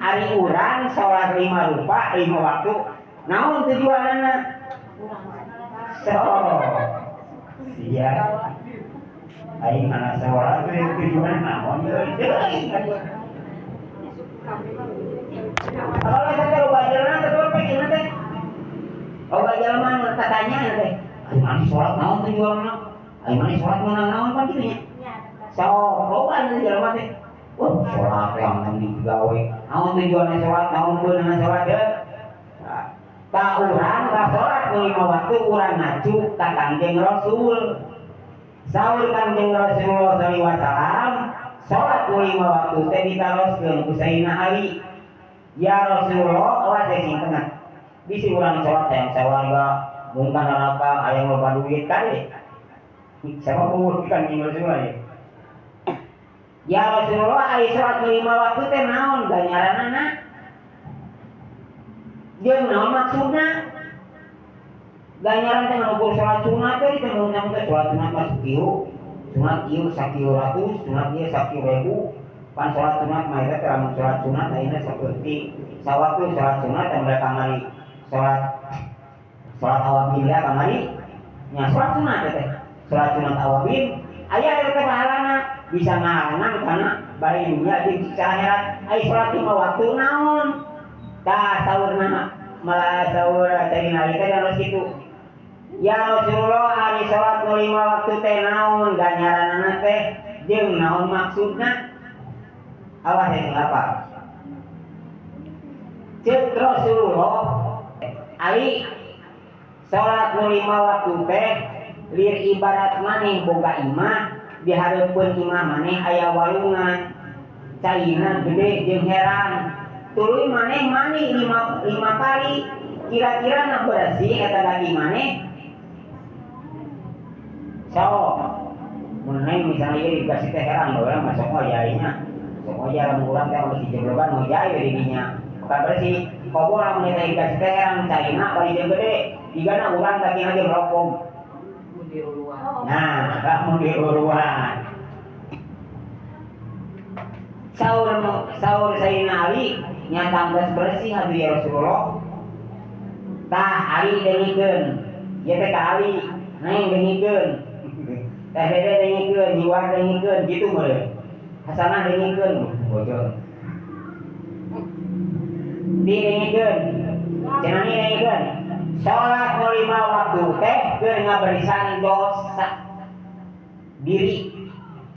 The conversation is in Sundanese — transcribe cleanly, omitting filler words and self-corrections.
Ari urang sholat lima rupa, lima waktu, naon tujuanana? So, iya. Aing mana sholat tujuan naon? Kalau kita loba jelema teh pikirna teh. Loba jelema nu tatanya teh. Aing mana sholat naon tujuanna? Aing mana sholat meunang naon pan kitu nya. So, loba nu jelema teh. Wah, sholat langsung digawe. Naon tujuanna sholat, naon beunangna sholat teh? Tah, urang lah sholat nu lima waktu, urang ngacu ka Kangjeng Rasul. Saur Kangjeng Rasulullah sallallahu alaihi wasallam, sholat nu lima waktu teh ditaroskeun ku Sayyidina Ali. Ya Rasulullah, awas teh sing tengah. Bisi urang sholat hayang sawarga, mungkin neraka, hayang loba duit kali. Siapa pun Kangjeng Rasulullah ya. Ya Rasulullah, ari sholat nu lima waktu teh naon ganjaranana? Jeung naon maksudna? Ganjaran teh ngukur sholat sunat teh ditemu teh sholat sunat mah sakieu, sunat ieu sakieu ratus, sunat ieu sakieu ribu. Pan sholat sunat mah eta teh lamun sholat sunat ayeuna saperti sawaktu sholat sunat teh mereka kamari sholat sholat awabin ya kamari nya, sholat sunat teh sholat sunat awabin aya eta teh pahalana bisa ngahalangan kana bari dunya jeung siksa akhirat. Ai sholat lima waktu naon? Tah, saurna malah saur Sayyidina Ali teh harus kitu. Ya Rasulullah, ari salat nu lima waktu teh naon ganjaranana teh jeung naon maksudna? Awas ya, apa? Ceuk Rasulullah, Ali, salat nu lima waktu teh lir ibarat maneh boga imah, di hareupeun imah maneh aya walungan, caina gede jeung herang, tuluy maneh mandi lima, lima kali, kira-kira na bersih eta daging maneh? So mun neng misalnya ieu dikasih teh herang bae masuk ngojay nya, sok ngojay, lamun urang teh masih jeblogan ngojay we di dinya bukan bersih. Komo lamun teh dikasih teh herang, caina bari jeung gede, jigana urang daging aja merokok. Nah, kamu diuruan. Saur saur Sayyidina Ali, nyata geus bersih atuh ya Rasulullah. Tah, Ali dengikeun. Ieu teh ka Ali, neng dengikeun. Teh Dede dengikeun, Jiwar dengikeun gitu meureun. Hasanah dengikeun, bojo. Di dengikeun. Cenani dengikeun. Salat nu lima waktu teh keur ngabersihan dosa diri.